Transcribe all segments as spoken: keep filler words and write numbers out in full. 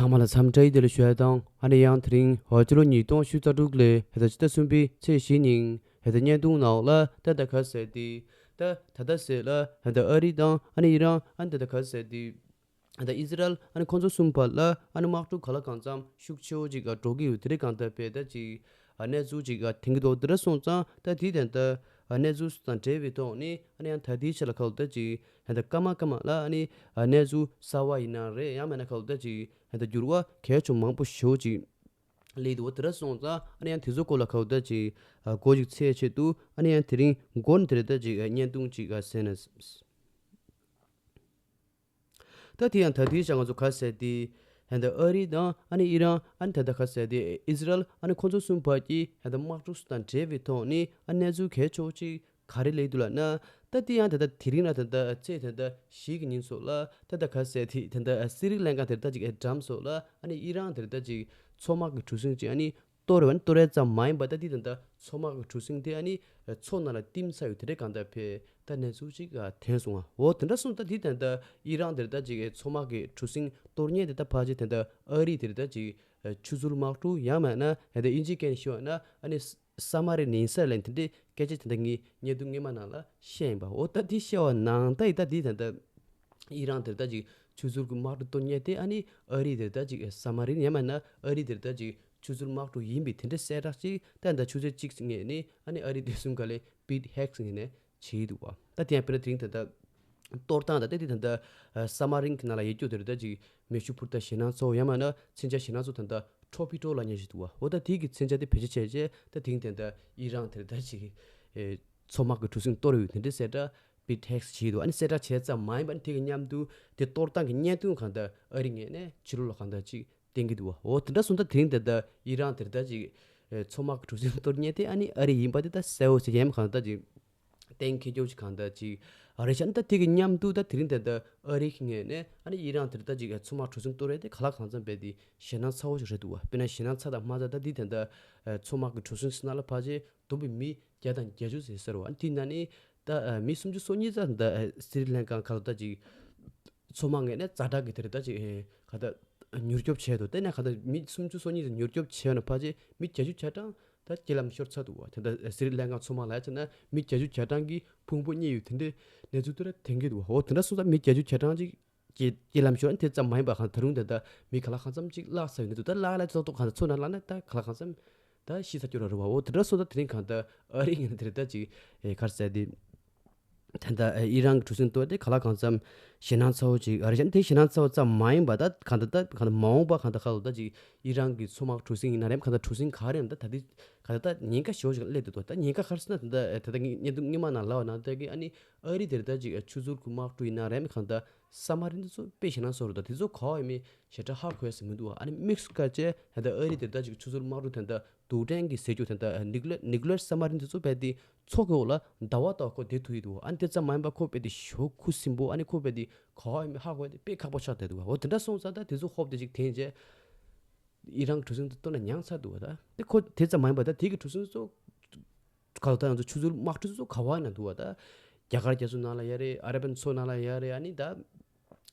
ཚང་མ་ལ་འཚམས་འདྲི་བདེ་ལེགས་ཞུ་ཡ་དང་། ཨ་ནི་ཡང་དེ་རིང་ཕྱི་ལོ་ཉིས་སྟོང་ཉི་ཤུ་རྩ་དྲུག་ལོའི་ཧེ་ད་ཕྱི་ཟླ་གསུམ་པའི་ཚེས་བཞི་ཉིན་ཧེ་ད་བརྙན་ཐུང་ནང་ལ་ད་ད་ག་ཟེར་ཏེ། ད་ད་ད་ཟེར་ལ་ཧེ་ད་ཨ་རི་དང་ཨ་ནི་ཨི་རན། ཨ་ནི་ད་ད་ག་ཟེར་ཏེ། ཨ་ད་ཨི་ཟི་རལ། ཨ་ནི་ཁོང་ཚོ་གསུམ་བར་ལ་ཨ་ནི་དམག་འཁྲུག་ག་ལ་གང་འཚམ་ཤུགས་ཆེ་བོ་ཅིག་འགྲོ་གི་ཡོད། དེ་རིང་གང་ལྟར་བས་ད་ཅིག་གནས་ཚུལ་ཅིག་ཐོན་གྱི་འདུག་དེ་འདྲ་སོང་ཙང་ད་དེའི་དོན་དུ་གནས་ཚུལ་དང་འབྲེལ་བའི་ཐོག་ནས། ཨ་ནི་ཡང་ད་དེའི་ཆ་ལ་ག་ལ་ད་ཅིག་ཧེ་ད་སྐར་མ་སྐར་མ་ལ་ཨ་ནི་གནས་ཚུལ་གསར་བ་ཡིན་ན་རེད། ཡང་མིན་ན་ག་ལ་ད་ཅིག་ཧེ་ད་འགྱུར་བ་གལ་ཆེན་མང་པོ་ཞེ་པོ་ཅིག་སླེབས་འདུག་དེ་འདྲ་སོང་ཙང་ཨ་ནི་ཡང་དེ་ཚོ་སྐོར་ལ་ག་ལ་ད་ཅིག་མགོ་ཅིག་ཚོས་ཆེད་དུ། ཨ་ནི་ཡང་དེ་རིང་མགོ་ནས་དེ་རེད། ད་ཅིག་བརྙན་ཐུང་ཅིག་ག་ཟེར་ན། ད་དེ་ཡང་ད་དེའི་ཆ་ང་ཚོ་ག་ཟེར་ཏེ། ཧེ་ད་ཨ་རི་དང་ཨ་ནི་ཨི་རན། ཨ་ནི་ད་ད་ག་ཟེར་ཏེ་ཨི་ཟི་རལ། ཨ་ནི་ཁོང་ཚོ་གསུམ་བར་གྱི་ཧེ་ད་དམག་འཁྲུག་དང་འབྲེལ་བའི་ཐོག་ནས་ཨ་གནས་ཚུལ་གལ་ཆེ་བོ་ཅིག་ག་རེ་སླེབས་འདུག་ལབ་ན། ད་དེ་ཡང་ད་ད་དེ་རིང་ལ་ད་ད་ཚེས་ད་ད་བཞི་གི་ཉིན་སོགས་ལ་ད་ད་ག་ཟེར་ཏེ་ད་ད་སི་རི་ལང་ཀ་དེར་ད་ཅིག་འགྲམ་སོགས་ལ་ཨ་ནི་ཨི་རན་དེར་ད་ཅིག་མཚོ་དམག་གི་གྲུ་གཟིངས་ཅིག་ཨ་ནི་གཏོར་བ་ནི་གཏོར་ཡ་ཙམ་མ་ཡིན་པ། ད་དེ་ད་ད་མཚོ་དམག་གི་གྲུ་གཟིངས་དེ་ཨ་ནི་མཚོ་ནང་ལ་བཏིང་ཚར་ཡོད། དེ་འདྲའི་གང་ལྟར་བས་ད་གནས་ཚུལ་ཅིག་ཐོན་སོང་ང་། འོ་དེ་འདྲ་སོང་ཙང་ད་དེ་ད་ད་ཨི་རན་དེར་ད་ཅིག་མཚོ་དམག་གི་གྲུ་གཟིངས་གཏོར་མཁན་དེ་ད་ཕལ་ཆེར་ད་ད་ཨ་རི་དེར་ད་ཅིག་ཆུ་ཚོད་དམག་གྲུ་ཡང་མིན་ན་ད་ད་ཨིན་ཇིའི་སྐད་ནས་ཞུས་པ་ན་ཨ་ནི་ས་མ་རི་ནི་ཡིན་ས་ལན་དེ་འདྲའི་སྐད་ཆ་དེ་ད་ངས་བརྙན་ཐུང་སྔོན་མ་ནང་ལ་བཤད་ཡིན་པ། འོ་ད་དེ་བཤད་པ་ནང་ད་ཡི་ད་དེ་ད་ད་ཨི་རན་དེར་ད་ཅིག་ཆུ་ཚོད་ཀྱི་དམག་གྲུ་གཏོར་མཁན་དེ་ཨ་ནི་ཨ་རི་དེར་ད་ཅིག་ས་མ་རི་ཡང་མིན་ན་ཨ་རི་དེར་ད་ཅིག་ཆུ་ཚོད་དམག་གྲུ་ཡིན་པའི་དེ་འདྲའི་གསལ་བསྒྲགས་ཅིག་ད་ད་ཆུ་ཚོད་གཅིག་ངོས་ནས་ཨ་ནི་ཨ་རི་དེ་གསུམ་ག་ལས་པིད་ཧེག་སི་ངོས་ནས་བྱས་འདུག་བ། ད་དེ་ཡང་དཔེར་ན་དེ་རིང་ད་ལྟ་གཏོར་སྟངས་ད་ལྟ་དེ་ད་ལྟ་ས་མ་རིན་གྱི་ནང་ལ་ཡོད་རྒྱུ་དེ་རེད། ད་ཅིག་མེ་ཤུགས་འཕུར་མདའ་ཞེད་སྣང་ཚ་བོ་ཡང་མིན་ན་མཚོན་ཆ་ཞེད་སྣང་ཚ་བོ་ད་ལྟ་ཊོར་པི་ཌོ་ལབ་མཁན་ཞིག་འདུག་བ། འོ་ད་དེ་གི་མཚོན་ཆ་དེ་བེད་སྤྱོད་བྱས་རྗེས་ད་དེ་རིང་དེ་ད་ལྟ་ཨི་རན་དེ་རེད། ད་ཅིག་ཨེ་མཚོ་དམག་གི་གྲུ་གཟིངས་གཏོར་ཡོད་དེ་འདྲའི་གསལ་བསྒྲགས་པིད་ཧེག་སི་བྱས་འདུག་ཨ་ནི་གསལ་བསྒྲགས་བྱས་ཙམ་མ་ཡིན་པ་ནི་དེ་གི་མཉམ་དུ་དེ་གཏོར་སྟངས་ཀྱི་བརྙན་ཐུང་གང་ལྟར་ཨ་རི་ངོས་ནས་ཕྱི་ལོགས་ལ་གང་ལྟར་ཅིག་བསྟན་གྱི་འདུག་བ། འོ་དེ་འདྲ་སོང་ཙང་དེ་རིང་དེ་ལྟ་ཨི་རན་དེར་ད་ཅིག་ཨེ་མཚོ་དམག་གི་གྲུ་གཟིངས་གཏོར་མཁན་དེ་ཨ་ནི་ཨ་རི་ཡིན་པ་དེ་ད་གསལ་བོ་ཞིག་ཡིན་གང་ལྟར་ཅིག་གཏན་འཁེལ་རྒྱུ་ཅིག་གང་ལྟར་ཅིག་ཨ་རེ་བྱས་ན། ད་དེ་གི་མཉམ་དུ་ད་དེ་རིང་དེ་ལྟ་ཨ་རི་གི་ངོས་ནས་ཨ་ནི་ཨི་རན་དེར་ད་ཅིག་ཨེ་མཚོ་དམག་གྲུ་གཟིངས་གཏོར་ཡས་དེ་ག་ལ་གང་འཚམ་རྦད་དེ་ཞེད་སྣང་ཚ་བོ་ཞིག་རེད་འདུག་བ། དཔེར་ན་ཞེད་སྣང་ཚ་དང་མ་ཚ་ད་འདི་དེ་ལྟ་ཨེ་མཚོ་དམག་གི་གྲུ་གཟིངས་ཟེར་ན་ལ་ཕལ་ཆེར་བསྡོམས་པས་མི་བརྒྱ་དང་བརྒྱད་ཅུ་ཟེར་ཟེར་བ། ཨ་ནི་དེ་ན་ནི་ད་ཨེ་མི་སུམ་ཅུ་སོ་གཉིས་ཙམ་ད་ཨེ་སི་རི་ལང་ཀ་ག་ལ་ད་ཅིག་མཚོ་དམག་ངོས་ནས་ཛ་དྲག་གི་དེར་ད་ཅིག་ཨེ་ག་ད་མྱུར་སྐྱོབ་བྱས་འདུག་དེ་ནས་ག་ད་མི་སུམ་ཅུ་སོ་གཉིས་ཙམ་མྱུར་སྐྱོབ་བྱས་ན་ཕལ་ཆེར་མི་བརྒྱད་ཅུ་གྱ་གྲངས་ད་རྐྱེན་ལམ་ཤོར་ཚར་འདུག་བ། དེ་ད་སི་རི་ལང་ཀ་མཚོ་དམག་ལ་ཡ་བྱས་ན་མི་བརྒྱད་ཅུ་གྱ་གྲངས་ཀྱི་ཕུང་པོ་རྙེད་ཡོད་དེ་འདྲའི་གནས་ཚུལ་དེ་འདྲ་ཐོན་གྱི་འདུག་བ། འོ་དེ་འདྲ་སོང་ཙང་མི་བརྒྱད་ཅུ་གྱ་གྲངས་ཅིག་གི་རྐྱེན་ལམ་ཤོར། ཨ་ནི་དེ་ཙམ་མ་ཡིན་པ་གང་ད་རུང་དེ་ད་མི་ག་ལ་གང་འཚམ་ཅིག་བརླག་ཚར་ཡོད་ནི་འདུག་ད་བརླག་ལ་ཚོགས་ཐོག་གང་ད་མཚོ་ནང་བརླག་ན་ད་ག་ལ་གང་འཚམ་ད་ཤི་ཚར་རྒྱུ་ར་རེད་བ། འོ་དེ་འདྲ་སོང་ཙང་དེ་རིང་གང་ད་ཨ་རི་ངོས་ནས་དེ་རེད། ད་ཅིག་ཨེ་ག་རེ་ཟེར་དེ། ད་ལྟ་ཨི་རན་གྱི་གྲུ་གཟིངས་གཏོར་དེ་ག་ལ་གང་འཚམ་ཞེད་སྣང་ཚ་བོ་ཅིག་ཨ་རེ་བྱས་ན། དེ་ཞེད་སྣང་ཚ་བོ་ཙམ་མ་ཡིན་པ་ད་གང་ལྟར་ད་གང་ལྟར་མ་འོངས་པ་གང་ལྟར་ག་ལ་ད་ཅིག་ཨི་རན་གྱི་མཚོ་དམག་གྲུ་གཟིངས་ཡིན་ན་རེད། གང་ལྟར་གྲུ་གཟིངས་ག་རེ་ཡིན་ད་ད་དེ་གང་ལྟར་ད་ཉེན་ཁ་ཞེ་པོ་ཞིག་སླེབས་འདུག་ད་ཉེན་ཁ་ག་རེ་ཟེར་ན། ད་ལྟ་ད་ལྟ་ངས་བརྙན་ཐུང་སྔོན་མ་ནང་ལབ་པ་ནང་ལྟར་གྱི་ཨ་ནི་ཨ་རི་དེར་ད་ཅིག་ཆུ་ཚོད་ཀྱི་དམག་གྲུ་ཡིན་ན་རེད། གང་ལྟར་ས་མ་རིན་དེ་ཚོ་དཔེ་ཞེད་སྣང་ཚ་བོ་རེད། ད་དེ་ཚོ་ག་པར་ཡོད་མེད་ཞེ་དྲག་ཧ་གོ་ཡ་ཟིག་མི་འདུག་ཨ་ནི་དམིགས་སུ་བཀར་བྱས་ད་ལྟ་ཨ་རི་དེར་ད་ཅིག་ཆུ་ཚོད་དམག་གྲུ་ད་ལྟ་རྡུལ་ཕྲན་གྱི་ཟེར་རྒྱུ་དེ་འདྲ་ནིའུ་ཀི་ལེར་ནིའུ་ཀི་ལེར་སབ་མ་རིན་དེ་ཚོ་རྦད་དེ་མཚོ་གི་འོག་ལ་ཟླ་བ་ལྟ་བུ་ཁོ་བསྡད་ཐུབ་ཀྱི་འདུག་ཨ་ནི་དེ་ཙམ་མ་ཡིན་པ་ཁོ་རྦད་དེ་ཞེ་པོ་ཁུ་སིམ་པོ། ཨ་ནི་ཁོ་རྦད་དེ་ག་པར་ཡོད་མེད་ཧ་གོ་ཡ་དེ་དཔེ་ཁག་པོ་ཆགས་བསྡད་འདུག་འོ་དེ་འདྲ་སོང་ཙང་ད་དེ་ཚོ་ཧོབ་དེ་ཅིག་འཐེན་བྱས་ཨི་རན་གྱི་གྲུ་གཟིངས་དེ་གཏོར་ན་མྱངས་ཚར་འདུག་བ། ད་དེ་ཁོ་དེ་ཙམ་མ་ཡིན་པ་ད་དེ་གི་གྲུ་གཟིངས་ཚོ་ག་ལ་ད་ང་ཚོ་ཆུ་ཚོད་དམག་གྲུ་ཚོ་ག་པར་ཡིན་ན་འདུག་བ། ད་རྒྱ་གར་རྒྱ་མཚོ་ནང་ལ་ཡོད་རེད། ཨ་ར་པན་མཚོ་ནང་ལ་ཡོད་རེད། ཨ་ནི་ད་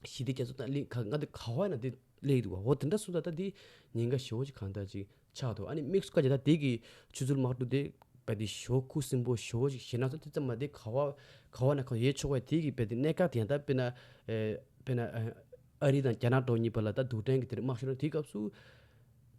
ཞི་བདེ་རྒྱ་མཚོ་ནང་ལ་ག་ང་དེ་ག་པར་ཡིན་ན་དེ་སླེབས་འདུག་བ། འོ་དེ་འདྲ་སོང་ཙང་ད་དེ་ཉེན་ཁ་ཞེ་པོ་ཅིག་གང་ལྟར་ཅིག་ཆགས་འདུག་ཨ་ནི་དམིགས་སུ་བཀར་བྱས་ད་དེ་གི་ཆུ་ཚོད་དམག་གྲུ་དེ་རྦད་དེ་ཞེ་པོ་ཁུ་སིམ་པོ་ཞེ་པོ་ཅིག་ཞེད་སྣང་ཚ་དེ་ཙམ་མ་དེ་ག་པར་ག་པར་ན་གང་ཡོད་ཆོག་པས། དེ་གི་རྦད་དེ་གནད་འགག་དེ་ཡང་ད་དཔེར་ན་ཨེ་དཔེར་ན་ཨ་ཨ་རི་དང་རྒྱ་ནག་འདྲ་པོ་གཉིས་བར་ལ་ད་རྡུལ་ཕྲན་གྱི་དེར་དམག་ཤོར་ན་དེའི་སྐབས་སུ་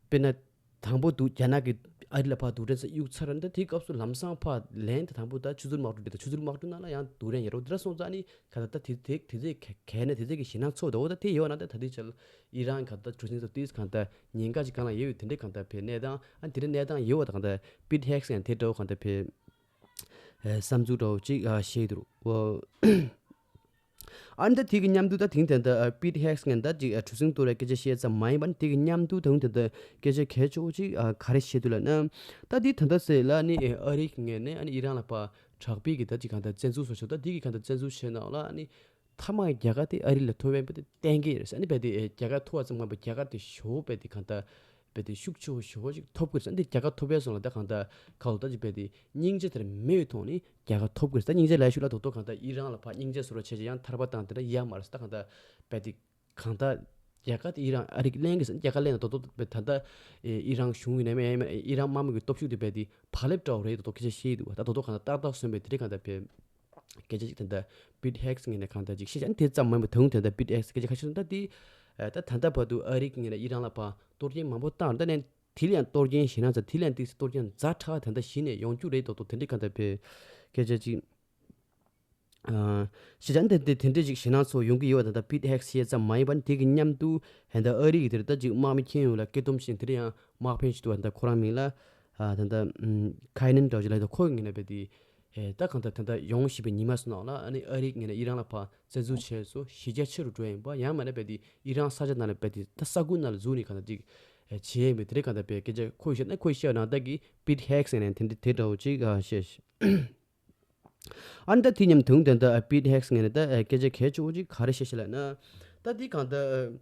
དཔེར་ན། དང་པོ་འདུག་རྒྱ་ནག་གིས་ཨ་རི་ལ་ཕར་རྡུལ་ཕྲན་ཚོ་གཡུག་ཚར་ན་ད་དེའི་སྐབས་སུ་ལམ་སང་ཕར་ལན་དེ་དང་པོ་ད་ཆུ་ཚོད་དམག་གྲུ་དེ་དང་ཆུ་ཚོད་དམག་གྲུ་ནང་ལ་ཡང་རྡུལ་ཕྲན་ཡོད་རེད། འོ་དེ་འདྲ་སོང་ཙང་ཨ་ནི་ག་ད་ད་དེ་དེ་དེ་ཚེ་ག་གལ་ནས་དེ་ཚེ་གི་ཞེད་སྣང་ཚ་བོ་ད། འོ་ད་དེ་ཡོད་ན་ད་ད་དེ་ཆ་ལ་ཨི་རན་ག་ད་གྲུ་གཟིངས་ཚོ་དེས་གང་ལྟར་ཉེན་ཁ་ཅིག་སྒང་ལ་ཡོད་ཡོད་དེ་འདྲའི་གང་ལྟར་བའི་གནས་སྟངས། ཨ་དེ་འདྲའི་གནས་སྟངས་ཡོད་པ་ད་གང་ལྟར་པིད་ཧེག་སི་ཡང་དེ་འདྲ་བོ་གང་ལྟར་བའི་ཨ་བསམ་ཚུལ་འདྲ་བོ་ཅིག་ཨ་བཤད་འདུག་འོ། ཨ་ནི་ད་དེ་གི་མཉམ་དུ་ད་དེང་དེ་འདྲ་པིད་ཧེག་སི་ངན་ད་ཅིག་གྲུ་གཟིངས་གཏོར་བའི་སྐད་ཆ་བཤད་ཙམ་མ་ཡིན་པ། ཨ་ནི་དེ་གི་མཉམ་དུ་ད་དེང་དེ་འདྲ་སྐད་ཆ་གལ་ཆེ་བོ་ཅིག་ག་རེ་བཤད་འདུག་ལབ་ན། ད་དེ་ད་ལྟ་ཟེར་ལ་ནི་ཨ་རི་གི་ངོས་ནས་ཨ་ནི་ཨི་རན་ལ་ཕར་དྲག་པོའི་གི་ད་ཅིག་གང་ལྟར་བཙན་འཛུལ་བཟོ་ཆོག་ད་དེ་གི་གང་ལྟར་བཙན་འཛུལ་བྱས་ནའང་ལ་ཨ་ནི་མཐའ་མ་རྒྱ་གར་དེ་ཨ་རི་ལ་ཐོབ་པའི་དཔེ་དེ་གཏན་འཁེལ་རེད་ཟེར། ཨ་ནི་དཔེ་དེ་རྒྱ་གར་ཐོབ་པ་ཙམ་མ་ཡིན་པར་རྒྱ་གར་དེ་ཞེ་པོ་དཔེ་དེ་གང་ལྟར་དཔེ་དེ་ཤུགས་ཆེ་བོ་ཞེ་པོ་ཅིག་ཐོབ་ཀྱི་རེད་ཟེར། ཨ་ནི་དེ་རྒྱ་གར་ཐོབ་པའི་སོང་ལ་ད་གང་ལྟར་ག་ལ་ད་ཅིག་དཔེ་དེ་སྙིང་རྗེ་དེར་མེད་པའི་ཐོག་ནས་རྒྱ་གར་ཐོབ་ཀྱི་རེད་ཟེར། ད་སྙིང་རྗེ་ལ་ཤུགས་ལ་དོག་དོག་གང་ལྟར་ཨི་རན་ལ་ཕར་སྙིང་རྗེ་བཟོ་རོགས་བྱས་བྱས་ཡང་ཐར་པ་བཏང་དེ་འདྲ་ཡོད་མ་རེད་ཟེར། ད་གང་ལྟར་དཔེ་དེ་གང་ལྟར། རྒྱ་གར་དེ་ཨི་རན་ཨ་རི་གི་གླེང་གི་ཟེར་ན་རྒྱ་གར་གླེང་ན་ཏོག་ཏོག་ད་ལྟ་ཨི་རན་གཞུང་ཡིན་ནའི་མིན་ཨི་རན་དམག་མི་གི་སྟོབས་ཤུགས་དེ་རྦད་དེ་བག་ལེབ་འདྲ་བོ་རེད། ཏོག་ཏོག་སྐད་ཆ་བཤད་ཡི་འདུག་བ། ད་ཏོག་ཏོག་གང་ལྟར་ཏག་ཏག་སོན་པའི་དེ་རིང་གང་ལྟར་བས་སྐད་ཆ་ཅིག་དེ་འདྲ་པིཊ་ཧེག་སི་ངོས་ནས་གང་ལྟར་ཅིག་བཤད་ཀྱང་དེ་ཙམ་མིན་པ་ད་དུང་དེ་འདྲ་པིཊ་ཧེག་སི་སྐད་ཆ་ཁ་ཤས་ད་དེ་ད་ད་ལྟ་བར་དུ་ཨ་རི་གི་ངོས་ནས་ཨི་རན་ལ་ཕར་གཏོར་སྐྱོན་མང་པོ་བཏང་ད་ནས་དེ་ལ་ཡང་གཏོར་སྐྱོན་ཞེད་སྣང་ཚ་དེ་ལ་ཡང་ཏིག་སེ་གཏོར་སྐྱོན་ཛ་དྲག་དེ་འདྲ་གཞི་ནས་ཡོང་རྒྱུ་རེད། ཏོག་ཏོག་དེ་འདྲའི་གང་ལྟར་བས་སྐད་ཆ་ཅིག་ཤེས་བྱ་འདི་འདི་དེ་འདྲ་ཞིག་ཞེད་སྣང་ཚོ་ཡོང་གི་ཡོད་པ་ད་ལྟ་པིཊ་ཧེག་སི་ཡས་ཙམ་མ་ཡིན་པ་ནི་དེ་གི་མཉམ་དུ་ཧན་ད་ཨ་རི་གི་དེར་ད་ཅིག་དམག་མི་ཁྱོན་ཡོངས་ལ་སྐད་སྡོམ་བྱས་དེར་ཡང་དམག་དཔོན་ཞིག་འདུག་བ། ད་ཁོ་རང་མིང་ལ་ད་ལྟ་ཁའི་ནན་འདྲ་བ་ཞིག་ལ་ད་ཁོ་གི་ངོས་ནས་བས་དེ་ད་གང་ལྟར་ད་ལྟ་ཡོང་བཞིན་པའི་ཉི་མ་སོ་ནང་ལ་ཨ་ནི་ཨ་རི་གི་ངོས་ནས་ཨི་རན་ལ་ཕར་བཙན་འཛུལ་བྱས་སོ་གཞི་རྒྱ་ཆེ་རུ་འགྲོ་ཡིན་པ་ཡང་མིན་ན་བས་དེ་ཨི་རན་ས་ཆ་ནང་ལ་བས་དེ་ད་ས་ཁུལ་ནང་ལ་འཛུལ་ནས་གང་ལྟར་ཅིག་བྱས་ཡིན་པས་དེ་རེད། གང་ལྟར་བས་སྐད་ཆ་ཁོས་བཤད་ན་ཁོས་བཤད་ནང་ལྟར་གི་པིཊ་ཧེག་སི་ངོས་ནས་དེ་འདྲ་དེ་འདྲ་བོ་ཅིག་བཤད། ཨ་ནི་ད་དེ་མཉམ་དུ་དོན་དུ་པིཊ་ཧེག་སི་ངོས་ནས་ད་སྐད་ཆ་གལ་ཆེ་བོ་ཅིག་ག་རེ་བཤད་ཤེས་ལབ་ན། ད་དེ་གང་ལྟར་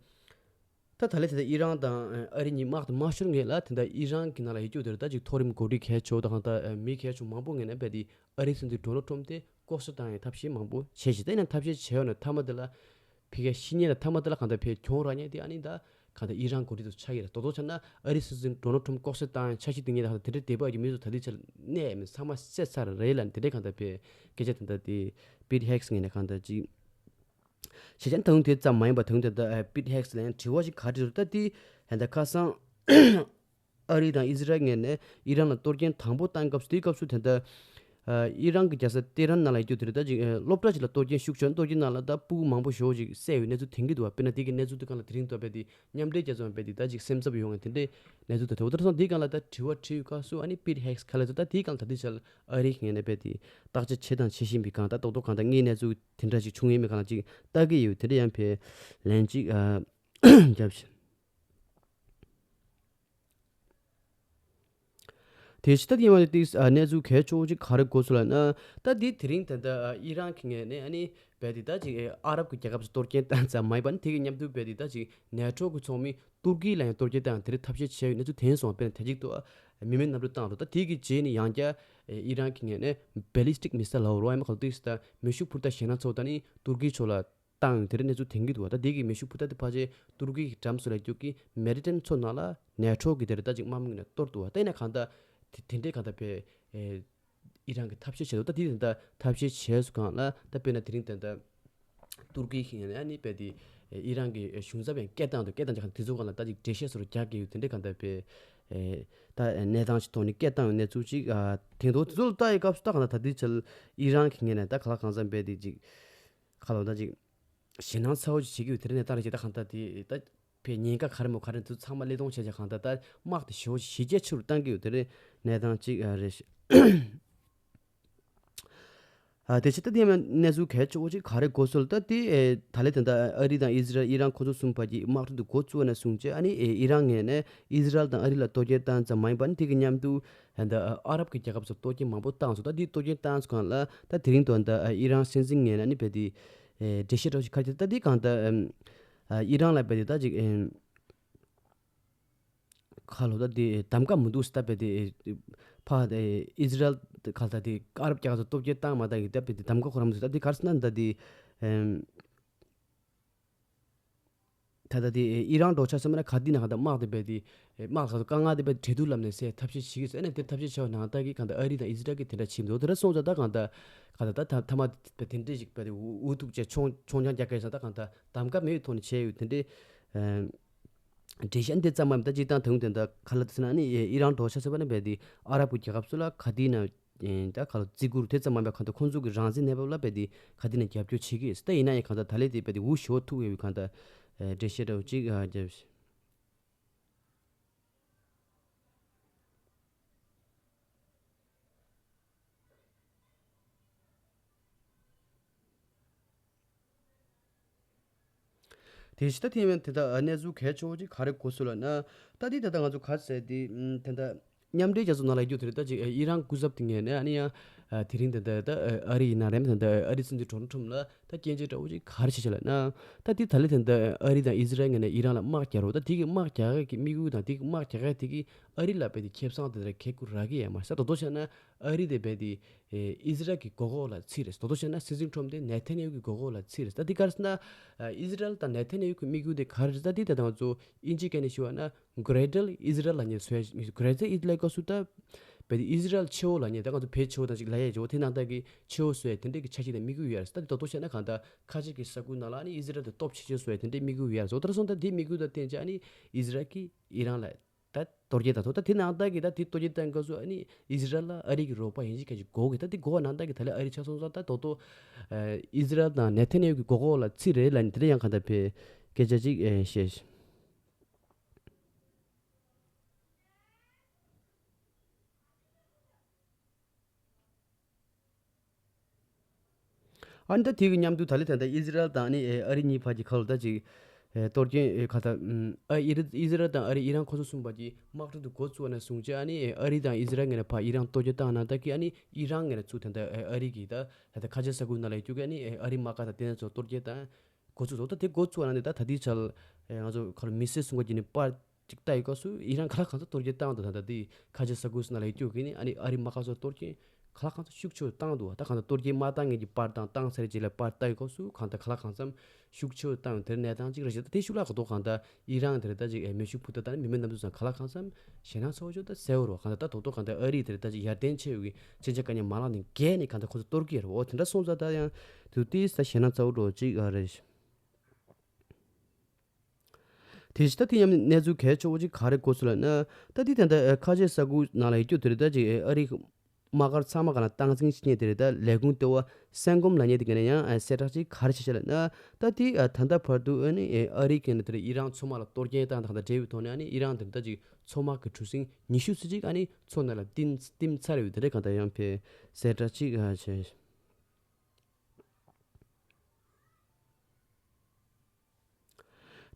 ད་ད་ལས་དེ་ད་ཨི་རན་དང་ཨ་རི་གཉིས་དམག་དང་དམག་ཤོར་ངེས་ལ་དེ་ད་ཨི་རན་གྱི་ནང་ལ་ཡོད་རྒྱུ་དེར་ད་ཅིག་མཐོ་རིམ་འགོ་ཁྲིད་གལ་ཆེ་བོ་དང་གང་ལྟར་མི་གལ་ཆེ་བོ་མང་པོ་ངོས་ནས་བས་དེ་ཨ་རིའི་སྲིད་འཛིན་ཌོ་ནལ་ཁྲོམ་དེ་ལྐོག་ཟ་བཏང་ཡའི་ཐབས་ཤེས་མང་པོ་བྱས་ཤིང་ད་ཡིན་ན་ཐབས་ཤེས་བྱས་ཡོད་ན་མཐའ་མ་དེ་ལ་ཕ་གིའི་ཤི་ཉེན་ལ་མཐའ་མ་དེ་ལ་གང་ལྟར་ཕ་གིའི་གྱོང་རག་ཉེན་དེ་ཨ་ནི་ད་གང་ལྟར་ཨི་རན་འགོ་ཁྲིད་དུ་ཆགས་ཀྱི་རེད། དོ་དོ་ཆ་ན་ཨ་རིའི་སྲིད་འཛིན་ཌོ་ནལ་ཁྲོམ་ལྐོག་ཟ་བཏང་ཡང་འཆར་གཞི་དེ་ངས་ད་གང་ལྟར་དེ་འདྲའི་དེ་བར་གྱི་མི་ཚོ་ད་ལྟའི་ཆར་གནས་མིན་ཚང་མ་བསད་ཚར་རེད་ལ་དེ་འདྲའི་གང་ལྟར་པའི་སྐད་ཆ་དེ་འདྲ་དེ་པིཊ་ཧེག་སི་ངོས་ནས་གང་ལྟར་ཅིག་བྱས་ཙང་ད་དུང་དེ་ཙམ་མ་ཡིན་པར་ད་དུང་དེ་ལྟར་པིཊ་ཧེག་སི་ལ་ཡང་དྲི་བ་ཞིག་ག་རེ་རེད་ད་དེ་ད་ལྟ་ཁ་སང་ཨ་རི་དང་ཨི་ཟི་རལ་ངོས་ནས་ཨི་རན་ལ་གཏོར་སྐྱོན་དང་པོ་བཏང་སྐབས་སུ་དེའི་སྐབས་སུ་དེ་ལྟར་ཨི་རན་གྱི་རྒྱལ་ས་ཏེ་རན་ནང་ལ་ཡོད་རྒྱུ་དེ་རེད་ད་ཅིག་སློབ་གྲྭ་ཞིག་ལ་གཏོར་སྐྱོན་ཤུགས་ཆེན་གཏོར་སྐྱོན་ནང་ལ་ད་ཕྲུ་གུ་མང་པོ་ཞེ་པོ་ཅིག་བསད་ཡོད་གནས་ཚུལ་ཐོན་གྱི་འདུག་བ། དཔེར་ན་དེ་གི་གནས་ཚུལ་དེ་གང་ལ་དེ་རིང་ཐོག་པའི་དེ་མཉམ་འབྲེལ་རྒྱལ་ཚོགས་པས་དེ་ད་ཅིག་སེམས་འཚབ་ཡོང་ངེས་དེ་འདྲའི་གནས་ཚུལ་དེ་ཐོག་ད་སོང་དེ་གང་ལ་ད་དྲི་བ་དྲིས་ཡོད་སྐབས་སུ་ཨ་ནི་པིཊ་ཧེག་སི་ག་ལ་ད་ད་དེ་གང་ལ་ད་དེ་ཆ་ལ་ཨ་རི་ངོས་ནས་པས་དེ་བརྟག་དཔྱད་བྱེད་དང་བྱེད་བཞིན་པའི་གང་ད་རྡོག་རྡོག་གང་ད་དངོས་གནས་ཚུལ་དེ་འདྲ་ཞིག་བྱུང་ཡོད་མེད་གང་ལ་ཅིག་ལྟ་གི་ཡོད་དེ་འདྲ་ཡང་ཕེ་ལན་ཅིག་རྒྱབ་ཤིག་དེ་ཕྱི་ད་དེ་མ་ཏིག་གནས་ཚུལ་གལ་ཆེ་བོ་ཅིག་ག་རེ་གོ་སོང་ལབ་ན། ད་དེ་དེ་རིང་ད་ལྟ་ཨི་རན་གྱི་ངོས་ནས་ཨ་ནི་བས་དེ་ད་ཅིག་ཨ་རབ་ཀྱི་རྒྱལ་ཁབ་ཚོ་གཏོར་སྐྱོན་བཏང་ཙམ་མ་ཡིན་པ་ནི་དེ་གི་མཉམ་དུ་བས་དེ་ད་ཅིག་ནེ་ཊོ་གི་ཚོགས་མི་ཏུར་ཀི་ལ་ཡང་གཏོར་སྐྱོན་བཏང་དེ་རིང་ཐབས་ཤེས་བྱས་ཡོད་གནས་ཚུལ་ཐོན་སོང་བ། དཔེར་ན་དེ་གཅིག་ཏུ་མི་མེད་གནམ་གྲུ་བཏང་འགྲོ། ད་དེ་གི་རྗེས་ནས་ཡང་བསྐྱར་ཨི་རན་གྱི་ངོས་ནས་བེ་ལི་སི་ཊིག་མི་སི་ལ་ལབ་རོགས་ཨ་མ་ག་ལ་ཏིག་ད་མེ་ཤུགས་འཕུར་མདའ་ཞེད་སྣང་ཚ་བོ་ད་ནི་ཏུར་ཀི་ཕྱོགས་ལ་བཏང་ཡོད་དེ་འདྲའི་གནས་ཚུལ་ཐོན་གྱི་འདུག་བ། ད་དེ་གི་མེ་ཤུགས་འཕུར་མདའ་དེ་ཕལ་ཆེར་ཏུར་ཀི་གི་འགྲམ་སུ་ལ་རྒྱུག་གི་མེ་ཌི་ཊི་རེ་ནི་མཚོ་ནང་ལ་ནེ་ཊོ་གི་དེར་ད་ཅིག་དམག་མི་ངོས་ནས་གཏོར་འདུག་བ། ད་ཡིན་ན་གང་ལྟར་དེ་དེ་འདྲའི་གང་ལྟར་བས་ཨི་རན་གྱི་ཐབས་ཤེས་བྱེད་འདུག་ད་དེ་ད་ཐབས་ཤེས་བྱས་སུ་གང་ལ་ད་དཔེར་ན་དེ་རིང་ད་ལྟ་ཏུར་ཀི་ཡིན་ན་ནི་བས་དེ་ཨི་རན་གྱི་གཞུང་ཚབ་ཡང་སྐད་བཏང་འདུག་སྐད་བཏང་ཅིག་གང་དེ་ཚོ་གང་ལ་ད་ཅིག་འགྲེལ་བཤད་སོར་རྒྱག་གི་ཡོད་དེ་འདྲའི་གང་ལྟར་བས་ད་གནས་སྟངས་ཅིག་ཐོག་ནས་སྐད་བཏང་ཡོད་གནས་ཚུལ་ཅིག་ཐེངས་ཐོག་དེ་ཚོ་ལ་ལྟ་ཡི་སྐབས་སུ་ད་གང་ལྟར་ད་དེ་ཆ་ལ་ཨི་རན་གྱི་ངོས་ནས་ད་ག་ལ་གང་འཚམ་བས་དེ་ཅིག་ཁ་ལོ་ད་ཅིག་ཞེད་སྣང་ཚ་བོ་ཅིག་བྱེད་ཀྱི་ཡོད། དེ་རིང་ནས་ད་རེ་ཅིག་ད་གང་ལྟར་དེ་ད་བས་ཉེན་ཁ་ག་རེ་མོ་ག་རེ་འདུག་ཚང་མ་སླད་གཏོང་བྱས་ཀྱང་གང་ལྟར་ད་དམག་དེ་ཞེ་པོ་ཞི་རྒྱས་ཆེ་རུ་བཏང་གི་ཡོད། དེ་རིང་གནས་སྟངས་ཅིག་རེད་ཤག་ཨ་དེ་ཕྱི་ད་དེ་ཡང་གནས་ཚུལ་གལ་ཆེ་བོ་ཅིག་ག་རེ་གོ་སོང་ལབ་ད་དེ་ད་ལས་དེ་ད་ཨ་རི་དང་ཨི་ཟི་རལ་ཨི་རན་ཁོ་ཚོ་གསུམ་བར་གྱི་དམག་འཁྲུག་དེ་འགོ་བཙུགས་ནས་བཟུང་བྱས་ཨ་ནི་ཨི་རན་ངོས་ནས་ཨི་ཟི་རལ་དང་ཨ་རི་ལ་གཏོར་སྐྱོན་བཏང་ཙམ་མ་ཡིན་པ་ནི་དེ་གི་མཉམ་དུ་ད་ཨ་རབ་ཀྱི་རྒྱལ་ཁབ་ཚོ་གཏོར་སྐྱོན་མང་པོ་བཏང་སོང་། ད་དེ་གཏོར་སྐྱོན་བཏང་སོང་གང་ལ་ད་དེ་རིང་དུ་ད་ཨི་རན་སྲིད་འཛིན་ངོས་ནས་ཨ་ནི་བས་དེ་འགྲེལ་བཤད་འདྲ་བོ་ཞིག་ཁ་ཤས་ད་དེ་གང་ལྟར་ཨི་རན་ལ་བས་དེ་ད་ཅིག་ཁ་ལོ་ད་དེ་གདམ་ག་མི་འདུག་ཟེར་ད་བས་དེ་ཕ་དེ་ཨི་ཟི་རལ་ཁ་ལ་ད་དེ་ཨ་རབ་རྒྱལ་ཁབ་ཚོ་གཏོར་སྐྱོན་བཏང་མ་བཏང་གི་ད་བས་དེ་གདམ་ག་ཁོ་རང་མི་འདུག་ད་དེ་ག་རེ་ཟེར་ན་ད་དེ་ད་ད་དེ་ཨི་རན་འགྲོ་ཆ་སེ་མ་ན་ག་དེ་ན་ག་ད་དམག་དེ་བས་དེ་དམག་ཁ་ཚོ་དཀའ་ངལ་དེ་བས་འབྲེལ་གཏུག་ལམ་ནས་སེལ་ཐབས་ཤེས་བྱེད་ཀྱི་ཟེར་ནས་དེ་ཐབས་ཤེས་བྱས་པ་ནང་ལྟར་གྱི་གང་ལྟར་ཨ་རི་དང་ཨི་ཟི་རལ་གྱི་དེ་འདྲ་བྱེད་མི་འདུག་དེ་འདྲ་སོང་ཙང་ད་གང་ལྟར་གང་ལྟར་ད་ཐ་མ་དེ་འདྲས་ཞིག་བས་དེ་འུ་ཐུག་བྱས་ཆོང་ཆོང་རྐྱང་རྒྱག་གི་ཟེར་ད་གང་ལྟར་གདམ་ག་མེད་པའི་ཐོག་ནས་བྱས་ཡོད་དེ་འདྲས། འགྲེལ་བཤད་འདི་ཙམ་མམ་ད་སྤྱིར་བཏང་དོན་དེ་འདྲ་ག་ལ་དེ་ཟེར་ན་ནི་ཨི་རན་འགྲོ་ཆ་ཟེར་བ་ནི་བས་དེ་ཨ་རབ་ཀྱི་རྒྱལ་ཁབ་ཚོ་ལ་ག་དེ་ན་ད་ག་ལ་བརྩི་བཀུར་དེ་ཙམ་མམ་པའི་གང་ལྟར་ཁོང་ཚོ་གི་རང་བཙན་གནས་བབ་ལ་བས་དེ་ག་དེ་ན་རྒྱབ་སྐྱོར་བྱེད་ཀྱི་ཡོད་ད་ཡིན་ན་ཡང་གང་ལྟར་ད་ལས་དེ་བས་དེ་འུ་ཞོ་ཐུག་ཡོད་པའི་གང་ལྟར་འགྲེལ་བཤད་འདྲ་བོ་གཅིག་རྒྱབ། དེ་ཕྱི་ད་ཐེངས་དེ་ད་གནས་ཚུལ་གལ་ཆེ་བོ་ཅིག་ག་རེ་གོ་སོང་ལབ་ན། ད་དེ་ད་ལྟ་ང་ཚོ་ག་ཟེར་དེ་ད་ལྟ་མཉམ་འབྲེལ་རྒྱལ་ཚོགས་ནང་ལ་ཡོད་དེ་རེད། ད་ཅིག་ཨི་རན་སྐུ་ཚབ་དེ་ངོས་ནས་ཨ་ནི་ཡང་ ཨ་དེ་རིང་ད་ལྟ་ད་ཨ་རི་ཡིན་ན་རེད། ད་ལྟ་ཨ་རི་སྲིད་འཛིན་ཌོ་ནལ་ཊམ་ལ་ད་སྐྱོན་བརྗོད་འདྲ་བོ་ཅིག་ག་རེ་བྱས་བྱས་ལབ་ན། ད་དེ་ད་ལྟ་ད་ལྟ་ཨ་རི་དང་ཨི་ཟི་རལ་ངོས་ནས་ཨི་རན་ལ་དམག་རྒྱག་རོགས། ད་དེ་གི་དམག་རྒྱག་ཡག་གི་དམིགས་ཡུལ་དང་དེ་གི་དམག་རྒྱག་ཡག་དེ་གིས་ཨ་རི་ལ་རྦད་དེ་ཁེ་བཟང་དེ་འདྲ་ཁེ་ཁུར་རག་གི་ཡོད་མ་རེད། ད་དོ་དོ་བྱས་ན་ཨ་རི་དེ་རྦད་དེ་ཨེ་ཨི་ཟི་རལ་གྱི་མགོ་སྐོར་ལ་ཚུད་རེད། དོ་དོ་བྱས་ན་སྲིད་འཛིན་ཊམ་དེ་ནེ་ཐན་ཡ་ཧུ་གི་མགོ་སྐོར་ལ་ཚུད་རེད། ད་དེ་ག་རེ་ཟེར་ན། ཨ་ཨི་ཟི་རལ་དང་ནེ་ཐན་ཡ་ཧུ་གི་དམིགས་ཡུལ་དེ་ག་རེ་རེད། ད་དེ་ད་ང་ཚོ་དབྱིན་ཇིའི་སྐད་ནས་ཞུ་བ་ན། གྷེ་ཊར་ཨི་ཟི་རལ་ལབ་མཁན་བཟོ་ཡ། གྷེ་ཊར་ཨི་ཟི་རལ་སྐབས་སུ་ད་རྦད་དེ་ཨི་ཟི་རལ་ཆེ་བོ་ལབ་མཁན། ད་ང་ཚོ་བོད་ཆེ་བོ་དང་ཅིག་ལབ་ཡ་ཆེ་བོ་དེ་ནང་ལྟར་གྱི་ཆེ་བོ་བཟོ་ཡ་དེ་འདྲས་ཀྱི་འཆར་གཞི་དང་དམིགས་ཡུལ་ཡོད་རེད། ད་དེ་ཏོག་ཏོག་བཤད་ན་གང་ལྟར་ཁ་ཆེ་གི་ས་ཁུལ་ནང་ལ་ཨ་ནི་ཨི་ཟི་རལ་དེ་སྟོབས་ཆེ་ཆེ་བཟོ་ཡ་དེ་འདྲས་དམིགས་ཡུལ་ཡོད་རེད། བཟོ་ལྟར་སོང་ཙང་དེའི་དམིགས་ཡུལ་དང་བསྟུན་བྱས་ཨ་ནི་ཨི་ཟི་རལ་གྱིས་ཨི་རན་ལ་ད་གཏོར་རྒོལ་བཏང་ཐུབ། ད་དེ་ནང་ལྟར་གྱི་ད་དེ་གཏོར་རྒོལ་བཏང་སྐབས་སུ་ཨ་ནི་ཨི་ཟི་རལ་ལ་ཨ་རི་གི་རོགས་པ་ཡིན་གཅིག་མིན་གཅིག་དགོས་གི། ད་དེ་དགོས་པ་ནང་ལྟར་གྱི་ད་ལན་ཨ་རི་ཆ་སོང་ཙང་ད་ཏོག་ཏོག་ཨི་ཟི་རལ་དང་ནེ་ཐན་ཡ་ཧུ་གི་མགོ་སྐོར་ལ་ཚུད་རེད་ལབ་ནས་དེ་འདྲས་ཡང་གང་ལྟར་བྱས་སྐད་ཆ་ཅིག་ཨེ་བཤད། ཨ་ནི་ད་དེ་གི་མཉམ་དུ་ད་ལན་ད་ལྟ་ཨི་ཟི་རལ་དང་ཨ་ནི་ཨེ་ཨ་རི་གཉིས་བར་གྱི་ཁ་ལོ་ད་ཅིག་ཨེ་གཏོར་སྐྱོན་ཨེ་ག་ད་ཨམ་ཨ་ཨི་རི་ཨི་ཟི་རལ་དང་ཨ་རི་ཨི་རན་ཁོ་ཚོ་གསུམ་བར་གྱི་དམག་འཁྲུག་དེ་འགོ་བཙུགས་པ་ནས་བཟུང་བྱས་ཨ་ནི་ཨེ་ཨ་རི་དང་ཨི་ཟི་རལ་ངོས་ནས་ཕར་ཨི་རན་གཏོར་སྐྱོན་བཏང་ནང་ལྟར་གྱི་ཨ་ནི་ཨི་རན་ངོས་ནས་ཚུར་ད་ལྟ་ཨེ་ཨ་རི་གི་ད་ད་ལྟ་ཁ་ཆེ་ས་ཁུལ་ནང་ལ་ཡོད་རྒྱུ་གི་ཨ་ནི་ཨེ་ཨ་རི་དམག་སྒར་དང་དེ་ཚོ་གཏོར་སྐྱོན་བཏང་འགོ་ཚུགས་སོང་། ད་དེ་འགོ་ཚུགས་པ་ནང་ནས་ད་ད་ལྟའི་ཆར་ཨེ་ང་ཚོ་ཁ་ལོ་མི་སེར་སུ་འགོ་བརྒྱབ་ནས་པར་ཅིག་ལྟ་ཡི་སྐབས་སུ་ཨི་རན་ག་ལ་གང་འཚམ་གཏོར་སྐྱོན་བཏང་འདུག་ད་ལྟ་དེ་ཁ་ཆེ་ས་ཁུལ་སུ་ནང་ལ་ཡོད་རྒྱུ་གི་ནི་ཨ་ནི་ཨ་རི་དམག་སྒར་ཚོ་གཏོར་སྐྱོན་ག་ལ་གང་འཚམ་ཤུགས་ཆེ་བོ་བཏང་འདུག་ད་གང་ལྟར་གཏོར་སྐྱོན་མ་བཏང་མཁན་གྱི་པར་དང་བཏང་ཚར་རྗེས་ལ་པར་ལྟ་ཡི་སྐབས་སུ་གང་ལྟར་ག་ལ་གང་འཚམ་ཤུགས་ཆེ་བོ་བཏང་ཡོད། དེར་གནས་སྟངས་གཅིག་རེད་ཤག་ད་དེ་ཤུགས་ལ་ག་ཐོག་གང་ལྟར་ཨི་རན་དེར་ད་ཅིག་ཨེ་མེ་ཤུགས་འཕུར་མདའ་བཏང་ནས་མི་མེད་གནམ་གྲུ་ཚང་ག་ལ་གང་འཚམ་ཞེད་སྣང་ཚ་བོ་ཅིག་ད་གསལ་བོ་རེད་བ། གང་ལྟར་ད་དོག་དོག་གང་ལྟར་ཨ་རི་དེར་ད་ཅིག་ཡར་ལྡན་ཆེ་བའི་གི་ཅིག་ཅིག་ག་ནས་མ་ལངས་ནས་བརྒལ་ནས་གང་ལྟར་ཁོ་ཚོ་གཏོར་གི་རེད་བ། འོ་དེ་འདྲ་སོང་ཙང་ད་ཡང་དུ་ཏིས་ད་ཞེད་སྣང་ཚ་བོ་འགྲོ་ཅིག་ཨ་རེད། དེ་བཞིན་ད་དེ་མཉམ་གནས་ཚུལ་གལ་ཆེ་བོ་ཅིག་ག་རེ་གོ་སོང་ལབ་ན། ད་དེ་ད་ལྟ་ཁ་ཆེ་ས་ཁུལ་ནང་ལ་ཡོད་རྒྱུ་དེ་རེད། ད་ཅིག་ཨ་རི་དམག་སྒར་ཚང་མ་ག་ལ་སྟངས་འཛིན་བྱེད་མཁན་དེ་རེད། ད་ལས་ཁུངས་ལྟེ་བ་སེང་གོམ་ལབ་མཁན་དེ་ག་ནས་ཡང་གསལ་བསྒྲགས་ཅིག་ག་རེ་བྱས་ཤག་ལབ་ན། ད་དེ་ད་ལྟ་བར་དུ་ཨ་ནི་ཨ་རི་གི་ནས་དེ་རེད་ཨི་རན་མཚོ་དམག་ལ་གཏོར་སྐྱོན་བཏང་དང་ད་འབྲེལ་བའི་ཐོག་ནས་ཨ་ནི་ཨི་རན་དེ་ད་ཅིག་མཚོ་དམག་གི་གྲུ་གཟིངས་ཉི་ཤུ་ཙམ་ཅིག་ཨ་ནི་མཚོ་ནང་ལ་བཏིང་བཏིང་ཚར་ཡོད་དེ་རེད། གང་ལྟར་ཡང་ཕེ་གསལ་བསྒྲགས་ཅིག་བྱས།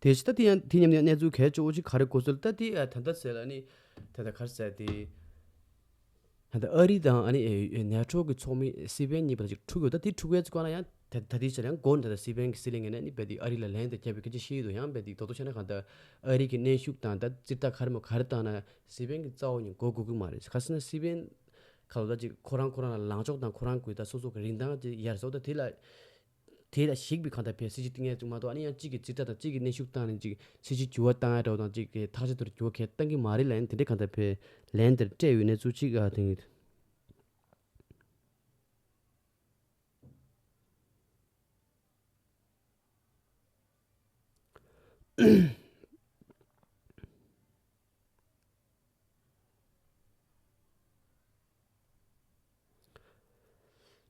དེ་བཞིན་ད་དེ་ཡང་དེ་མཉམ་ཡང་གནས་ཚུལ་གལ་ཆེ་བོ་ཅིག་ག་རེ་གོ་སོང་ད་དེ་ཨ་ད་ལྟ་ཟེར་ལ་ནི་ད་ལྟ་ག་རེ་ཟེར་དེ་ད་ལྟ་ཨ་རི་དང་ཨ་ནི་ཨེ་ནེ་ཊོ་གི་ཚོགས་མི་སི་པེན་གཉིས་བར་ཅིག་འཁྲུག་ཡོད། ད་དེ་འཁྲུག་པའི་སྐོར་ལ་ཡང་ད་ད་དེ་ཆ་ལ་ཡང་འགོ་ནས་ད་ལྟ་སི་པེན་གི་སྲིད་བློན་ངོས་ནས་ནི་རྦད་དེ་ཨ་རི་ལ་ལན་དེ་བརྒྱབ་པའི་སྐད་ཆ་བཤད་ཡོད་དོ། ཡང་རྦད་དེ་ད་དོ་བྱས་ན་གང་ལྟར་ཨ་རི་གི་གནོན་ཤུགས་དང་ད་སྤྱིར་བཏང་ག་རེ་མོ་ག་རེ་བཏང་ན་སི་པེན་གི་རྩ་བ་ཉིད་མགོ་སྒུར་གི་མ་རེད། ག་ཟེར་ན་སི་པེན་ཁ་ལོ་ད་ཅིག་ཁོ་རང་ཁོ་རང་ལ་ལངས་ཕྱོགས་དང་ཁོ་རང་གི་ད་སོ་སོ་གི་རིན་ཐང་ཅིག་ཡར་སོང་ད་དེ་ལ། དེ་ལ་གཞིགས་པའི་གང་ལྟར་བས་སྲིད་ཇུས་བཏིང་ཡས་ཅིག་མ་གཏོགས་ཨ་ནི་ཡང་གཅིག་གིས་ཇི་ལྟར་དང་གཅིག་གིས་གནོན་ཤུགས་བཏང་ནས་ཅིག་སྲིད་ཇུས་འགྱུར་བ་བཏང་ཡ་འདྲ་བོ་དང་གཅིག་གིས་ཐག་གཅོད་དེར་འགྱུར་བ་གང་ལྟར་བཏང་གི་མ་རེད་ལབ་ཡིན། དེ་འདྲའི་གང་ལྟར་བས་ལན་དེར་སྤྲད་ཡོད་གནས་ཚུལ་ཅིག་ཨ་དེང་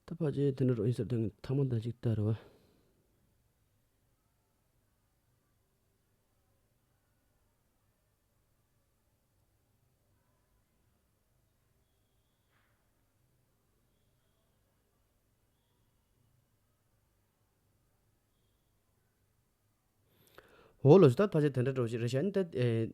ད་ཕལ་ཆེར་དེ་འདྲ་རོ་ཡིན་ཟེར་དོན་ཐ་མ་ད་ཅིག་ལྟ་རོ། འོ་ལོ་ཞུ་ད་ཕལ་ཆེར་དེ་འདྲ་འགྲོ་ཞིག་རེད་ཤག་ཨ་ནི་ད་ཨེ་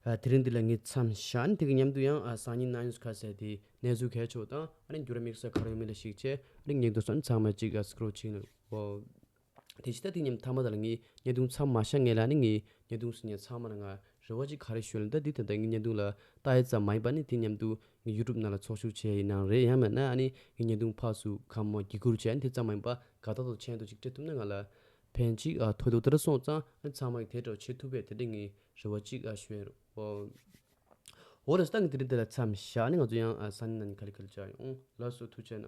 ཨ་དེ་རིང་འདི་ལ་ངས་མཚམས་བཞག་ཨ་ནི་དེ་གི་མཉམ་དུ་ཡང་ཨ་སང་ཉིན་གནངས་ཉིན་ཁ་གསལ་དེ་གནས་ཚུལ་གལ་ཆེ་བ་དང་ཨ་ནི་འགྱུར་བ་དམིགས་བསལ་ག་རེ་ཡོད་མེད་ལ་གཞིགས་བྱས་ཨ་ནི་ངས་འདུག་སོང་ཨ་ནི་ཚང་མ་གཅིག་ཨ་སི་ཀྲོལ་བྱེད་ནོ། འོ་དེ་ཕྱི་ད་དེ་མཉམ་ཐ་མ་ད་ལ་ངས་བརྙན་ཐུང་མཚམས་མ་བཞག་སྔོན་ལ་ཨ་ནི་ངས་བརྙན་ཐུང་གཟིགས་མཁན་ཚང་མ་ལ་ང་རེ་བ་གཅིག་ག་རེ་ཞུ་ལ་ད་འདི་ད་ལྟ་ངས་བརྙན་ཐུང་ལ་ལྟ་ཡ་ཙམ་མ་ཡིན་པ་ནི་དེ་མཉམ་དུ་ངས་ཡུ་ཊུབ་ནང་ལ་ཚོགས་ཞུགས་བྱས་ཡིན་ནའང་རེད། ཡང་མིན་ན་ཨ་ནི་ངས་བརྙན་ཐུང་ཕར་ཚུར་གང་མང་བརྒྱུད་བསྐུར་བྱས་ཨ་ནི་དེ་ཙམ་མ་ཡིན་པ་ག་ད་དུ་མཆན་དུ་ཅིག་སྤྲད་ཐུབ་ན་ང་ལ་ཕན་ཅིག་ཨ་ཐོགས་འདུག་དེ་འདྲ་སོང་ཙང་ཨ་ནི་ཚང་མ་གིས་དེ་འདྲ་བྱེད་ཐུབ་པས་དེ་འདྲ་ངས་རེ་བ་གཅིག་ཨ་ཞུ་ཡ་རེད། འོ་རེད། ད་ངས་དེ་རིང་འདི་ལ་མཚམས་བཞག་ཨ་ནི་ང་ཚོ་ཡང་ཨ་སང་ཉིན་གནངས་ཉིན་ག་ལེ་ག་ལེ་བཅར་ཡོང་། ལགས་སོ་ཐུགས་རྗེ་གནང་།